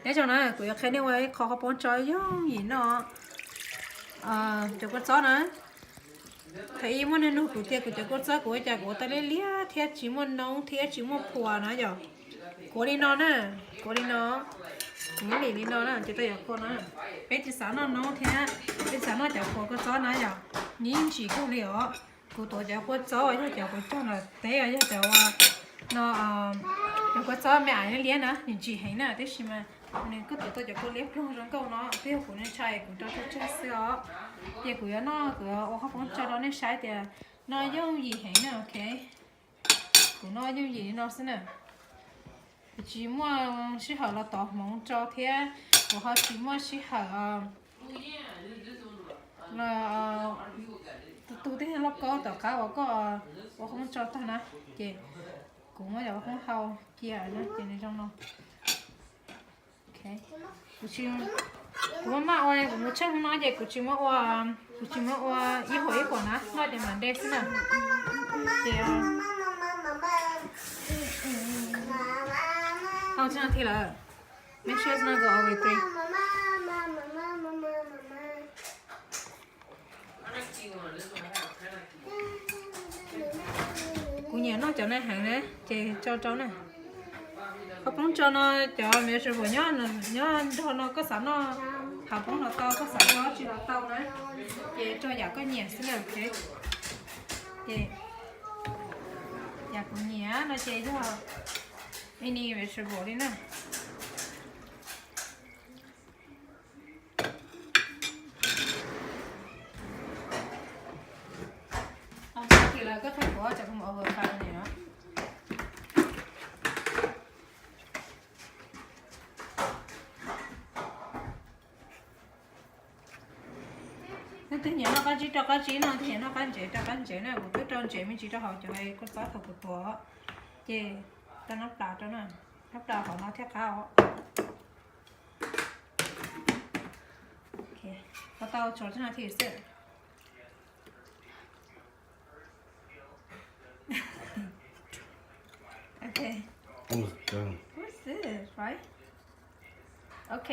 Nyob zoo na, kuv yuav qhia nej ua ib qho qhob poob tso yooj yim noj cov kua txob na. Thaum ub muaj neeg nug kuv tias kuv cov kua txob kuv ua cas kuv ua tau liab liab thiab tsis muaj noob thiab tsis muaj phua na yom. Kuv ua li no na, kuv ua li no, kuv muab lim li no na ces tau cov phua na. Peb tsis xav noj noob thiab peb tsis xav noj cov phua kua txob na yom. Nws yeej ntsim kawg li os. Kuv tuav cov kua txob uas yog cov kuv cog nram teb uas yog cov no, cov kua txob me me liab liab na, nws ntsim heev na, tab sis mas nws kuj tuav tau cov kua liab ploog zoo nkauj no, twb yog kuv ntshai kuv rau tsawg tsawg xwb os. Ces kuv yuav noj, kuv yuav ua qhob poob tso rau nej saib tias noj yooj yim heev na, ok. Kuv noj yooj yim li no xwb na. Kuv tsis muaj sij hawm los tov hmoov rau thiab kuv ho tsis muaj sij hawm tu tu tej lauj kaub tom qab uas koj ua qhob poob tso tag na, ces kuv muab cov qhob poob hau cia na ces nws zoo no. Kuv maj maj ua, kuv mus tsheej no ces kuv tsis muab ua, kuv tsis muab ua ib huam ib huam na, noj ces mam nte xwb na. Ces tau tsheej no thiab lawm. Make sure it's not go over three. Kuv nyiam noj cov no heev na, ces tso rau na. Qhob poob tso no cov vegetable nyob nrog no, koj xav noj hav poob los tau, koj xav noj dab tsi los tau na, ces tso yam koj nyiam xwb na. Ces yam kuv nyiam no ces yog any vegetable li na. Ces lawv koj qhia kuv cov mus ua fa ni os. Leej twg nyiam noj qab zib rau qab zib no, leej twg nyiam noj qab ntsev rau qab ntsev na. Kuv twb rau ntsev me ntsis rau hauv cov kua txob thaum kuv tuav, ces rau nab plas rau na, nab plas hauv no thiaj qab os. Tau tshuav tsheej no thiab xwb. Ok. Almost done. What's this, right? Ok.